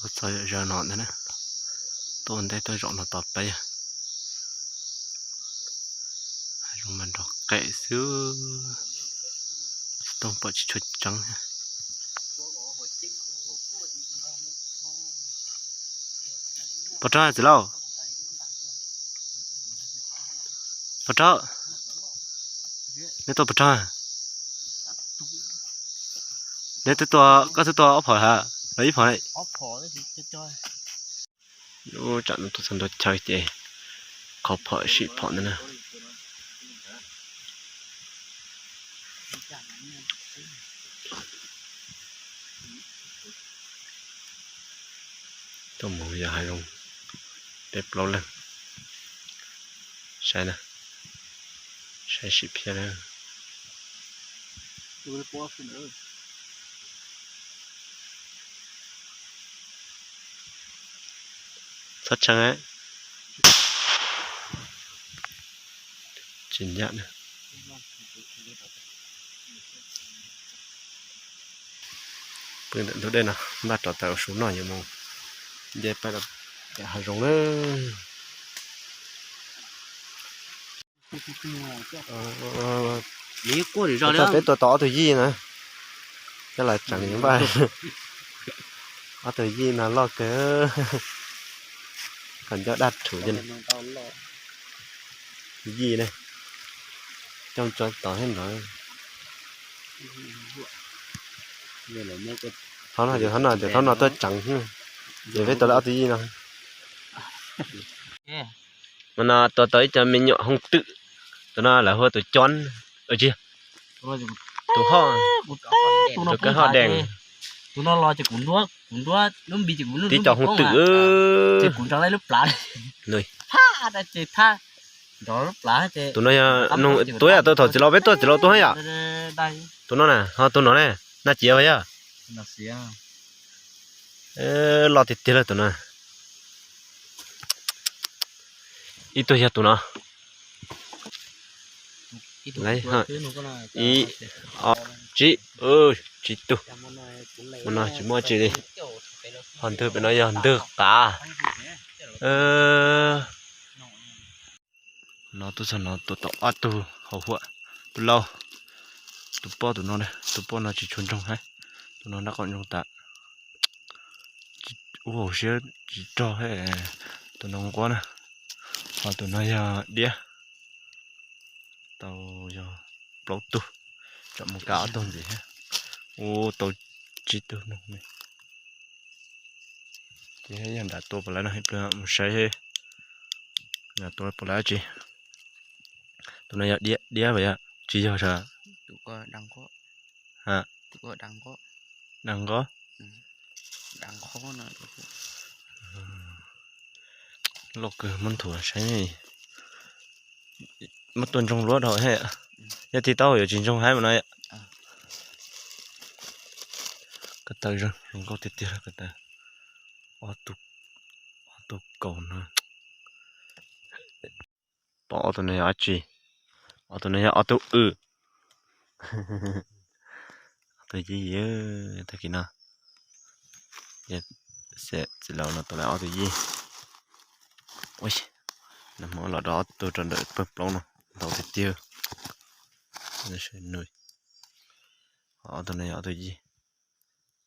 Txog zaum no ntag na, tuaj ua ntej tuaj zaum no tos peb yog hav zoov mas nrov qees xwb, tsis tau pom tsis tshua tseeb. Pov rog txiv laus, pov rog, neb tuaj pov rog, neb twb tua, koj twb tua ob phom ha, los ib phom ne? Lub tsam no tuaj txog ntua chaw ces qhov phom sim phom ntawd na. Tuaj mus yog hav zoov peb plaub leeg. Saib na, saib sim phiaj na. Txhob tshee, tsis ncaj na. Pw ntawm ntug dej no, npaj rov tawm ua su noj yuav mus nce pais rau hav zoov na. Peb tua tau ob tug yij na, coj los tseev npaj. Ob tug yij no loj kawg, qhov ncauj daj rhuv li. Yij ne, coj tso tod thiab nrov. Thov no ces thov no ces thov no tuaj tseev, ces peb tua lawm ob tug yij no. Mus no tua tau ib co me nyuam hooj twm, tus no lawv hu ua tus coob, tsis, tus hoj, tus kawg hoj dees. Tib co hooj twm. Tus no yog, tus yam tau thaum txiv laus peb tuaj txiv laus tuaj yom. Tus no na, ho tus no ne, naj ciav yog. Loj tiag tiag lawm tus no. Ib tug yog tus no. Ib, ob, tsib, tsib tug. Mus no tsis muaj tsi li. Ho ntwg pem no yog ntwg qav. No tuaj txog no tua tau ob tug hauv huam, tus laus, tus poj tus no, tus poj no tsis tshua ntsoog hab, tus no nraub qaum ntsoog tas, ub hauv siab tsis rog, tus no nquab na, ho tus no yog diab. Tau yog plaub tug, tsam mus kav ob tug ntxiv thiab. Ub tau tsib tug no. Ces yog nram tua puas lawv no ib pliag mus saib, nram tua puas lawv dab tsi. Tus no yog diab, diab as yog tsis yog sas? Dag nqob. Loj kawg, muab nthuav saib, muab tua ntsoog luab dhau thiab. Yog tig tau yuav tsis ntsoog hab mas no. Ko taw zoo nkauj tiag tiag ko taw. Ob tug kaus no. Pom ob tug no yog dab tsi? Ob tug no yog ob tug w. Ob tug yij, tag kis no, txiv laus no tau lawm ob tug yij. Nag hmo los rau ob tug rau ntawm pawg plaub no, ntau tiag tiag. Ob tug no yog ob tug yij,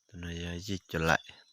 tus no yog yij cov laim.